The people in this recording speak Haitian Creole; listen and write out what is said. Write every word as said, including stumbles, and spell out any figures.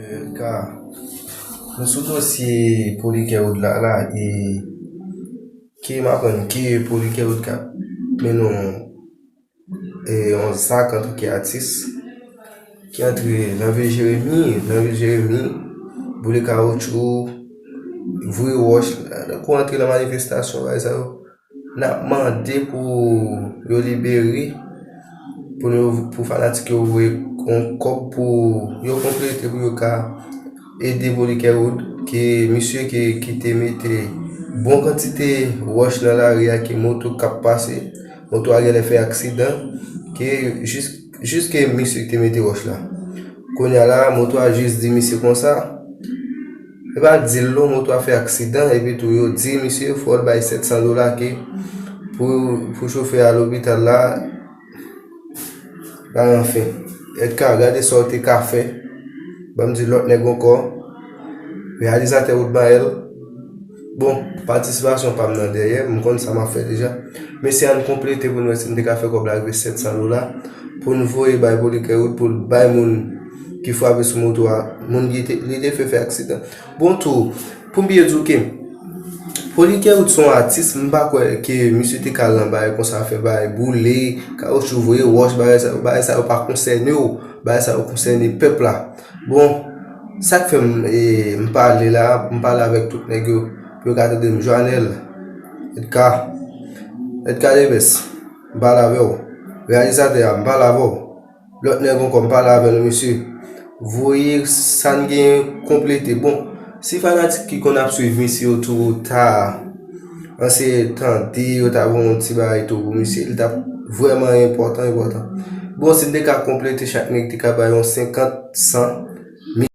Ka nou sou dosye Polykerwood la la e ki m aprann ki Polykerwood ka mennen yon zak antanke atis ki antre nan vil Jeremi, nan vil Jeremi, boule kawotchou, voye wòch, tankou antre nan manifestasyon bagay sa yo. N ap mande pou yo libere, pou nou, pou fanatik yo voye yon kòb pou yo konplete, pou yo ka ede Polykerwood, ke misye ke ki te mete bon kantite wòch nan lari a, ke moto k ap pase, moto a genlè fè aksidan, ke jis, jis ke misye ki te mete wòch la. Kounye a la, moto a jis di misye konsa, e pa di l non, moto a fè aksidan, epi tou yo di misye fò l bay sèt san dola ke pou, pou chofè a lopital la, la anfen. Edka, gade sa w te ka fè. Ban m di lòt nèg ankò. Reyalizatè Woodmael. Bon, patisipasyon pa m nan dèyè, m konn sa m ap fè deja. Mesye, ann konplete pou n wè si n te ka fè kòb la rive sèt san dola pou n voye bay Polykerwood, pou l bay moun ki frape sou moto a, moun ki te, li te fè fè aksidan. Bon tou, pou m byen di w ke Polykerwood se yon atis, m pa kwè ke misye te ka lan bagay konsa, fè bagay boule, kawotchou voye wòch, bagay sa, bagay sa yo pa konsène w, bagay sa yo konsène pèp la. Bon, sa k fè m, e, m pale la, m pale avèk tout nèg yo, pou yo ka tande m, Joanel, Edka, Edka Debès, m pale avè w, reyalizatè a, m pale avè w. Lòt nèg ankò, m pale avè nou, mesye. Voye sa n genyen konplete. Bon, si fanatik ki konn ap swiv misye yo tou ta, an se tande yo ta voye yon ti bagay tou pou misye, li t ap vrèman enpòtan, enpòtan. Bon, si n te ka konplete, chak nèg te ka bay yon senkant, san,